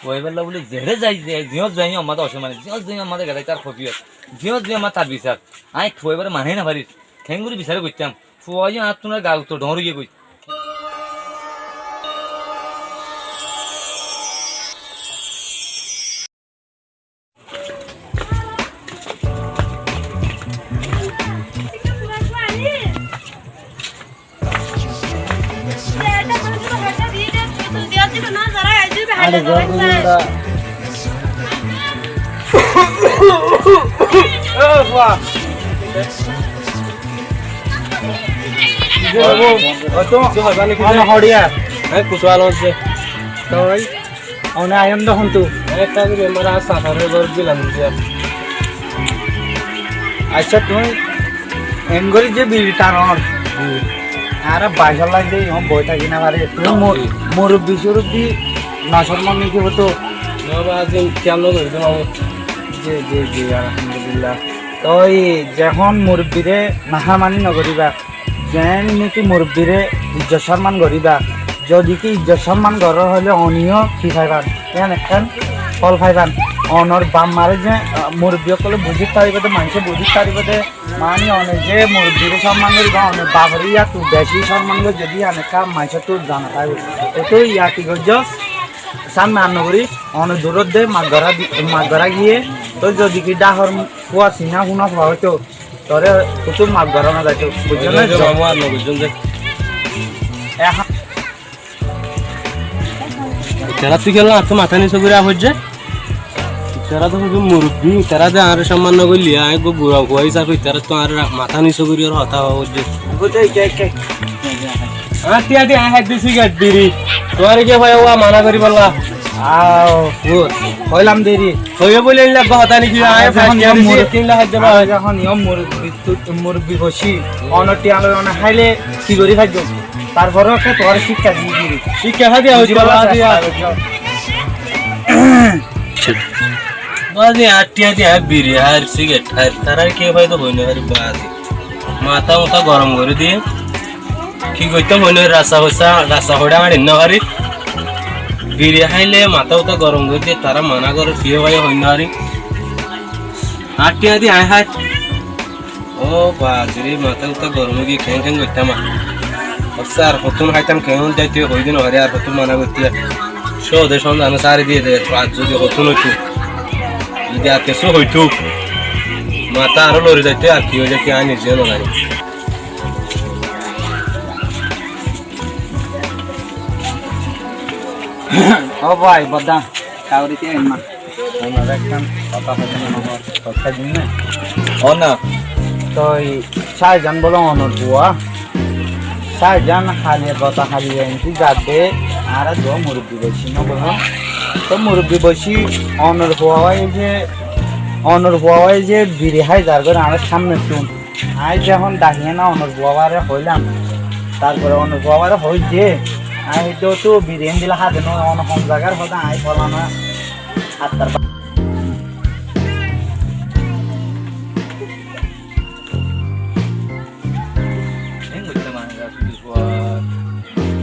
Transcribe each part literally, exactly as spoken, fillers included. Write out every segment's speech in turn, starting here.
Fuaibálla bóli zeré zai, ze-, ziyót zai ammá de ocomane, ziyót zai ammá de gedái tar kofiyot, ziyót zai ammá tar bisar. Aññí fuaibáre maní no farir. Keéngorí bisar goittám? Fua yó añáttu no gaa uttor dhoóñr óiye goi. Toi? One ayon de hontú? Ekta membar ar sasaré gor dilam diya. Accá, tuñí engorí ze biri tanor, añára baicólla de ión boi táki no fari. Tuñí mu-, murubbi surubbi no córman niki hoto? No, ba, aijja kiyal no gorí de, mamu. Ji, ji, ji, alhamdulillah. Toi zehón murubbiré nafarmani no goríba, zeén niki murubbiré izzot somman goríba, zodi ki izzot somman goró hoilé oniyó ki faiban? Yián ekkán fol faiban. Onor baf maré ze, ah, murubbi ókkole buzít faribó de, maincé buzít faribó de, mani one ze murubbiré somman goríba, onor baforé yáttu beci somman gorí, zodi yián ekkán maincóttu zana táibo. Óttu yá ki goijjó, samne ar no gorí, one durot de mak gorá di-, mak gorá giyé, toi zodi ki dhákor fua siná funa fua óito, toré kutú maf gorá no zaito, buijjó né? Buijjó, mamu, ar no buijjó né. Ehón itará tui kiyólla añáttu matá niso gorí afoijjé? Itará to kutú murubbi, itará de añáre somman no goillé, aññí eggúa gura fua hísafe itará to añáre ra-, matá niso gorí ar hotá hoó foijjé. Buijjó, ike, ike. Añár tiañ di aññí hái dé sigaret biri. Tuáñre kiyé hoiyé uwá mana goríbolla? Aw, hoilam deri. Hoiyé bóli eilla eggúa hotá niki, aññí faic tiañ disi, tin lak hái dé. Añára zehón yó murubbi, murubbi boicí, onor tiañ loi one háile ki gorí faijjum? Tarfore ekká tuáñre cíkka diri. Cíkka há diya hoitó, buzíbolla cesta goijjó. Bázi, añár tiañ di aññí biri hái, sigaret hái, tarár kiyé faidá hoi no fari, bázi. Matá mutá gorom gorí diyé. Ki goittám hoi no fari, rasta hoiccá, rasta hoiccá añári no fari. Biri háile matá mutá gorom gorí diyé, tará mana gorér, kiyé faidá hoi no fari. Añár tiañ di aññí hái. Ó bázi re, matá mutá gorom ói giyé, keén keén goittám ar. Hossá ar hottún háitam, keén zaito hoi di no fari, ar hottún mana goittó. Códe cónzano sári diyé de, ar zodi hottún óito, zodi ar kessú hoitó, matá aró lori zaito, ar ki ói zaito, aññí nizé no zani. Ó bái, bodda, kauri ki emma. Onor ekkán hotá hoilam, onor hotá din na. Ó na. Toi Cáirjan bóle onor fua. Cáirjan haliya gota haliya enti zadde, añára duwa murubbi boicí no bóle. Toi murubbi boicí onor fua óiye ze, onor fua óiye ze biri hái zargói añára sámnettún. Aññí zehón dahiya na onor fuabáre hoilám, tarfore onor fuabáre hoói de, aññí hoitó, "Tú biri endilla há de no, ono hon zagar hoó de, aññí folana attar ba-"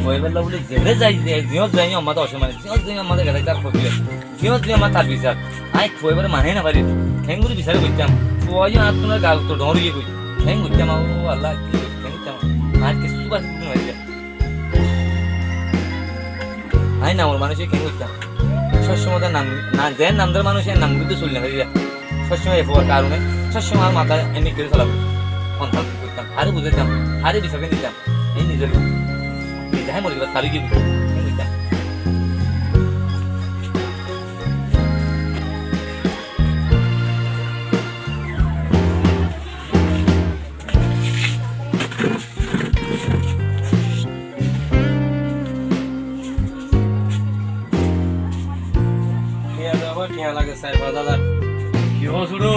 Fuaibálla bóli zeré zai, ze-, ziyót zai, ammá de ocomane, ziyót zai, ammá de gedái tar kofiyot. Ziyót zai ammá tar bisar. Aññí fuaibáre maní no farir. Keéngorí bisar goittám? Fua yó añáttu no gaa uttor dhoóñr óiye goi. Keén goittám? Ó Allah, ki goittám, keén goittám? Aññí kessú basi goittám no farir. Aññí namor manúic ói keén goittám? Sob somot nam, na, ze namdar manúic, e nam goittó soli no farir. Sob somot e fuar karone, sob somot añár matá emni gorí solaibo. Hon hal ki goittám? Haré buzaitám, haré bisar gorí ditam. Ei nizor nize hái mori gela, tar ki goittám? Keén goittám? Tiañ de abar tiañ lage sair fañs házar. Ki hoó, suçu?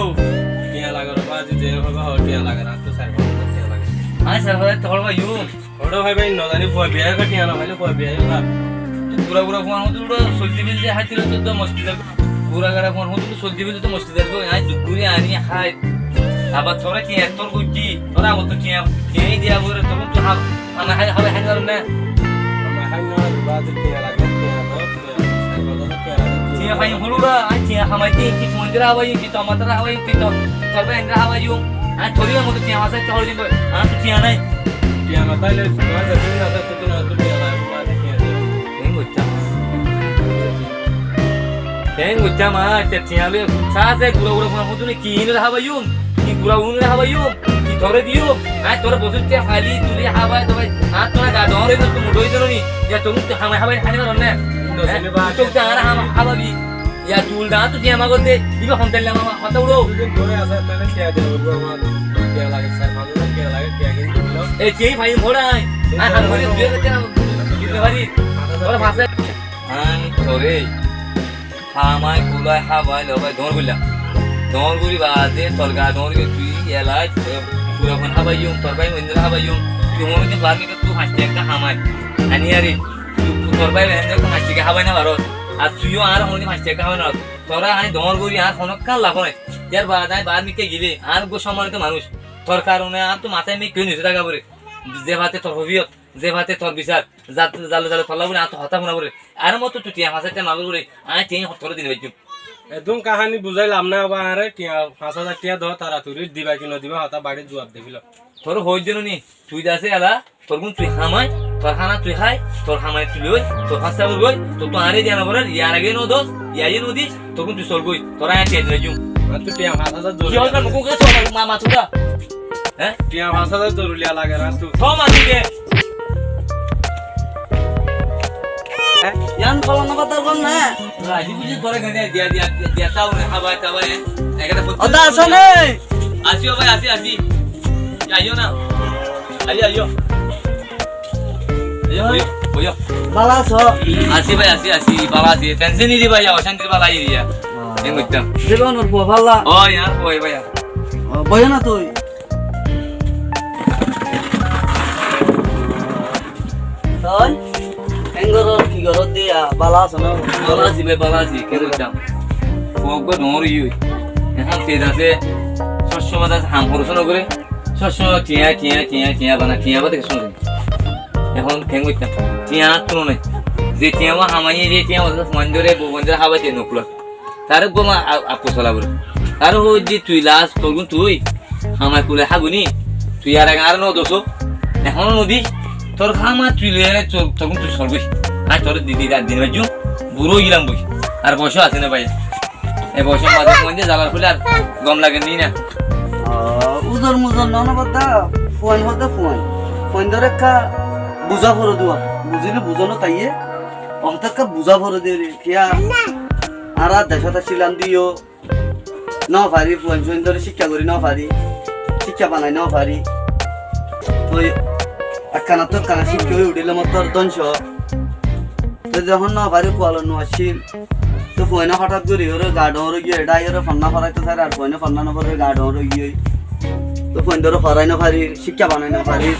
Tiañ lage re bái, ze hoiba hoó, tiañ lage, añáttu sair fañs házar tiañ lage. Aññí sair fañs házar tiañ hoiba yum. Hoçé faiba, in no zani, fua biya óiba, tiañ no faile fua biya óiba. Tui gura gura fuain hoódde soldi bildi háitil, tui to mosti zaiba. Gura gura fuain hoódde soldi bildi to mosti zaiba. Aññí duk gori aní hái. Abar toré tiañ ettór goijjí, toré abar to tiañ, tiañ diya gore, tobun tui há-, hana hái, hái, hái no farim né? Hana hái no farim, bade tiañ lage, tiañ lage, tiañ lage, tiañ lage, tiañ lage. Tiañ faiyum hoçé, añí tiañ hamai di, ki fuaindóre hábaiyum, ki tor matáre hábaiyum, ki tor, tor báindóre hábaiyum. Añí toré moto tiañ masá hoçé dim boi, añáttu tiañ nái. Tiañ matáile tuáñr zedún asé, tedún asé, tiañ lagé, tiañ lagé. Keén goittám? Keén goittám, añí tiañ, tiañ loi, sá sá gura gura fuain hoddúne ki inóre hábaiyum? Ki gura unóre hábaiyum? Ki toré diyum? Añí toré bosór tiañ faili tuli hábai, toré añáttu na ga doóñr óibo, tui muthó óizo ni? Ya toré tui hamai hábai, háni maron né? Hé? Tui toré añáre hama-, hábabi. Ya dul dañáttu tiañ magódde, ibá hon tailla mama, hotá uçó. Dui din dóre asé, taile tiañ de, tiañ lage, sar, tiañ lage, tiañ gin dilo. E, tiañ faiyum hoçé añí? Añí ham gorí dui házar tiañ dito fari. Toré fañs házar. Añí toré hamai, kulai, hábai, lobai, doóñr goillám. Doóñr gorí baade, tor ga doóñr gorí tui elai, e, gura fuain hábaiyum, tor bái bóindóre hábaiyum. Tui honódin bar mikká tui fañs tiañ ekká hamai. Aní yari, tui, tui tor bái bóindóre fañs tiañ ekká hábai no faros. Ar tui yó añáre honódin fañs tiañ ekká hábai no faros. Toré añí doóñr gorí añár honókkan laf nái. Yar baade añí bar mikká gilé, añár uggúa sommanito manúic. Tor karone añáttu matá mikká nizé táka foré. Ze fate tor hobiyot, ze fate tor bisar, za-, zale zale tolla buli añáttu hotá fúna foré. Añáre moto tui tiañ fañs házar tiañ magór buli, añí tiañ hottóre di no faijjum. Edún kaháni buzái laf nái, abar añáre tiañ fañs házar tiañ do, toratori diba ki no diba, hotá baçít zuab di félo. Toré hoóidde no ni, tui de asé ela, torgún tui hamai, tor hána tui hái, tor hamai tui loi, tor hássa bul goi, tottú añáre diya no forer, yar age no dos, yar age no dis, torgún tui sol goi, toré añí tiañ di no faijjum. Añáttu tiañ fañs házar zoruri. Ki hoór, mukó ki hoór, ma-, matúra? Hé? Tiañ fañs házar zoruri lage añáttu. Tó mati de. Hé? Yián hola no hotá hoón na? Aijja buzí toré kene diya, diya, diya, diya, tau ne, hábai, tábai, e. Ekata fotí. Oda asó né? Así, o bái, así, así. Aiyó na. Aiyó, aiyó. Aiyó, boiyó, boiyó. Bála asó? Así bái, así, así, bála así. Tension nidi bái, ocántir bála aiyé diya. Ah. Keén goittám? Zibonor fua bála? Ó, yián fua bái. Ó, boiyó na tui. Toi? Keén goror, ki goror diya? Bála asó né? Bála así bái, bála así. Keén goittám? Fua uggúa doóñr óiye. Ehón tes asé, sob somot asé, ham horos no goré. Sob somot tiañ, tiañ, tiañ, tiañ bana, tiañ bade kessú no. Ehón keén goittám? Tiañ añáttu nái. Ze tiañ hamai, ze tiañ fuaindóre, bou fuaindóre hábai de no kula. Taré uggúa ma a-, appu sola bóle. Taré hoóidde tui las, torgún tui hamai kulai háguni. Tui yar age añáre no dosó. Ehóno no dis. Tor hána tui loi añáre tor-, torgún tui sol goi. Añí toré di, di, di no faijjum. Buró ói gelam boi. Ar boyos asé né bái. E boyos mazé fuain de zalar fúle ar gom lage ni na. Ó, uzor muzor no, no bada. Fuain hoóde fuain. Fuaindóre ekká buzá foré de. Buzíle buzá no táiye. Ónte ekká buzá foré de re. Kiyá? Añára decót accílam de yó no fari, fuain fuaindóre cíkka gorí no fari, cíkka banai no fari. Toi ekkanattú ekkana cíkka ói uçíle mottor dóngco. Toi zehón no fari, kualor no accíl. Toi fuaine hotát gorí óre gaa dhoóñr ói giyói, dháiyoré fonná foraitó sair ar fuaine fonná no foré gaa dhoóñr ói giyói. Toi fuaindóre forai no fari, cíkka banai no fari.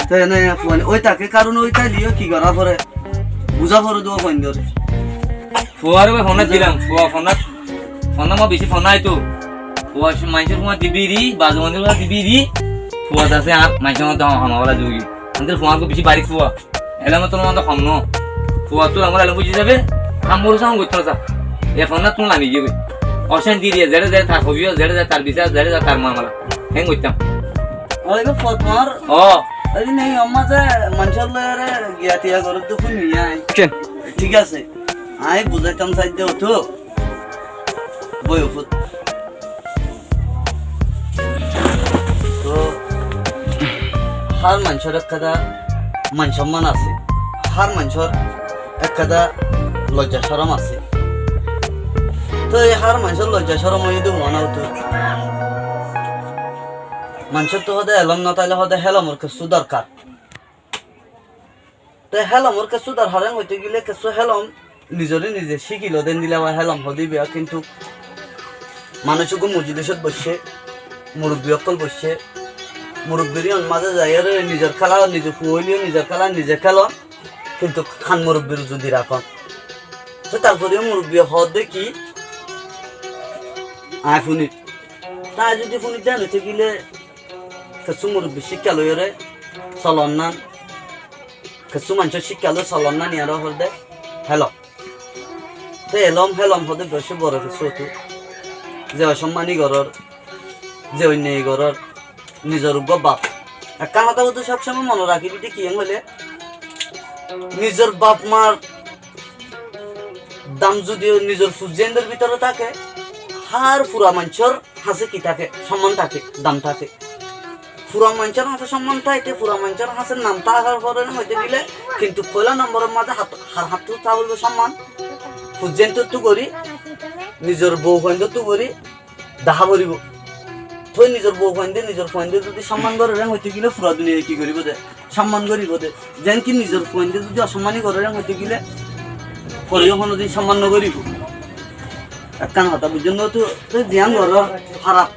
Toi ene fuain ói táke, karon ói táile yó ki gorá foré? Buzá foré de fuaindóre. Fuaré bái fonná dilam, fua fonná, fonná ma beci fonná aitó. Fua maincór fua di biri, bazu maincór fua di biri. Fua dase ar maincór fua dase hama bala dugi. Antor fua ko beci barik fua. Elem to no hom no. Fua to amar elem buzi zabe. Ham boro sam goittó sa. E fonná tun lami gibe. Ocánti diye, zere zere tar hobiyo, zere zere tar bisar, zere zere tar mamala. Héng goittám. Oi go fua tuáñr. Ó. Oi ne, ammá ze maincór loi ere giya tiya goré de fúni ai. Ken? Thík asé. Añí buzáitam saidde ótu. Boi ufut. Toh, hár maincór ekkán man somman asé. Hár maincór ekkán lojja corom asé. Toh, ei hár maincór lojja corom óiye de uana ótu. Maincóttu hóde elóm no táile hóde hélomor kessú dorkar. Te hélomor kessú dorhar hoité gile kessú hélom nizoré nize cíkilo de endilla hélom hoó de ibá, kintu manúic uggúa mojlisot boiccé, murubbi ókkol boiccé, murubbir iín mazé zaiyóre nizor kéla, nize fua óileyo nizor kéla nize kélon, kintu han murubbir zudi rakón. Te tarfore murubbiye hoó de ki, añí fúnir. Te añí zudi fúnir de hoité gile kessú murubbi cíkka loiyóre solon nan, kessú maincór cíkka loi solon nan, iáre hoó de hélom. Te elóm hélóm hoóde becí boro kessú ottu. Ze osommáni gorór, ze oinnayi gorór, nizor uggúa baf. Ekkán hotá hoóde sób somóy mone rakíbi de kiyán hoilé, nizor baf mar dam zudi nizor fuaindór bútore táke, hár fura maincór hañsé ki táke? Sommán táke, dam táke. Fura maincór hañsé sommán táite, fura maincór hañsé nam tákar fore hoité gile, kintu foila nomboror mazé hár, hár hañttú tákar sommán, fuaindóttu gorí, nizor bou fuaindóttu gorí, dahá foribó. Toi nizor bou fuainde, nizor fuainde zudi sommán goré hoité gile, fura duniyai ki goribó de? Sommán goribó de. Zeén ki nizor fuainde zudi osommáni goré hoité gile, fore yó honodin sommán nogoríbo. Ekkán hotá buijjó né? Toi, toi ziyán goró háraf,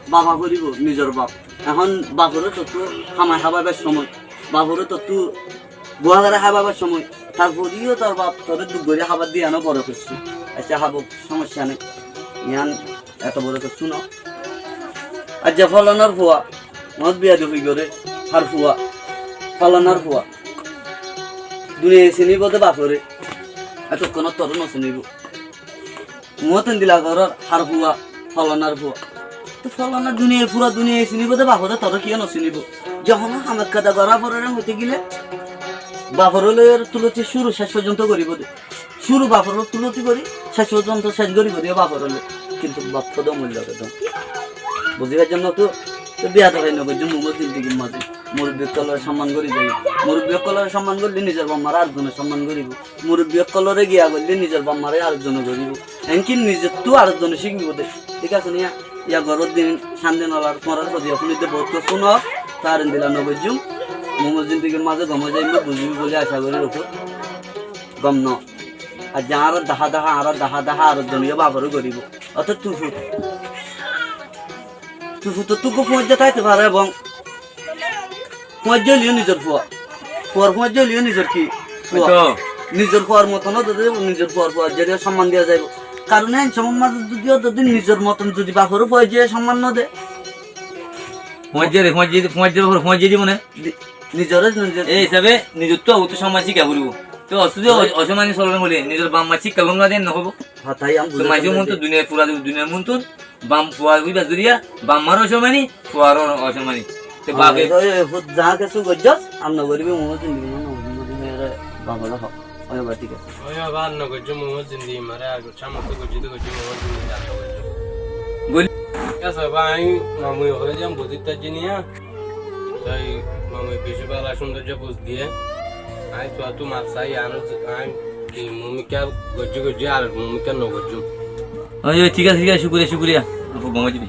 bafa foribó, nizor baf. Ehón baforé tottú hamai hábaibar somóy, baforé tottú guá gorí hábaibar somóy, tarfore yó tor baf toré duk gorí hábar de yián ó boro kessú. Accá hábo, somosya nai. Yián eto boro kessú no. Aijja folanar fua, moót biya de hoi goré, hár fua, folanar fua. Duniyai sinibó de baforé, eto konó toré no sinibó. Moót endilla gorór, hár fua, folanar fua. Te folana duniyai, fura duniyai sinibó de, baforé toré kiyó no sinibó. Zehón ham ekkán gorá foré hoité gile, baforé loi tuloti cúru céc foijjonto goríbo de. Cúru baforé tuloti gorí, céc foijjonto céc goríbo de baforé loi. Kintu baf hoóde moillá de dom. Buzí faijjó né? Te, te biyadofai no goijjum mumor zindigir mazé. Murubbi ókkolore sommán gorí de. Murubbi ókkolore sommán goillé nizor baf mare ar zone sommán goríbo. Murubbi ókkolore giya goillé nizor baf mare ar zone goríbo. Enki nizottú ar zone cíkibo de. Thík asé né? Yá gorór din cánde nolar, tuáñrar foziyot fúnide bout kessú no, tar endilla no goijjum. Mumor zindigir mazé gom ói zaiyum, buzíbi buli acá gorí. Rofut gom no. Ar ze añára dahá dahá, añára dahá dahá ar zone yó baforé goríbo. Óto tufut, tufutottú uggúa fuañijja táite fare, ebong fuañijja óile yó nizor fua, fuar fuañijja óile yó nizor ki? Fua. Óito. Nizor fuar moton ó de, nizor fuar fuaijjare sommán diya zaibo. Karon en somót mazé zudi ó de nizor moton zudi baforé fuaijjare sommán no de, fuaijjare, fuaijja, fuaijjare baforé fuaijja dibo né? Di-, nizoré, nizor. Ei hísabe nizottú agottú sommán cíka foribó. Te ottú de o-, osommáni solon hoilé nizor baf mar cíkka lónga de no hoibo. Há, tai añí buzí faijjum. Maincór muúntu duniyai, fura duniyai muúntu baf, fua óiba zoriya, baf mar ó osommáni, fuar ó osommáni. Te bafe, e, e, fut, za kessú goijjós, ar no goríbi, mumor zindigi mazé no goijjum, no goijjum, ere, baf ore hoó. Ói baba, thík asé. Ói baba, ar no goijjum, mumor zindigi mazé ar goijjum, ar no goijjum, mumor zindigi ar no goijjum. Goil- Thík asé baba, añí mamu hoilé de añí buzí faijjí niya. Toi mamu beci bála cúndor buz diye. Añí tuáñttú maf sai, añí, añí ki mumikká goijjí goijjí, ar mumikká no goijjum. Ói, ói, thík asé, thík asé, cúkuriya, cúkuriya. Apu gom ói dibi.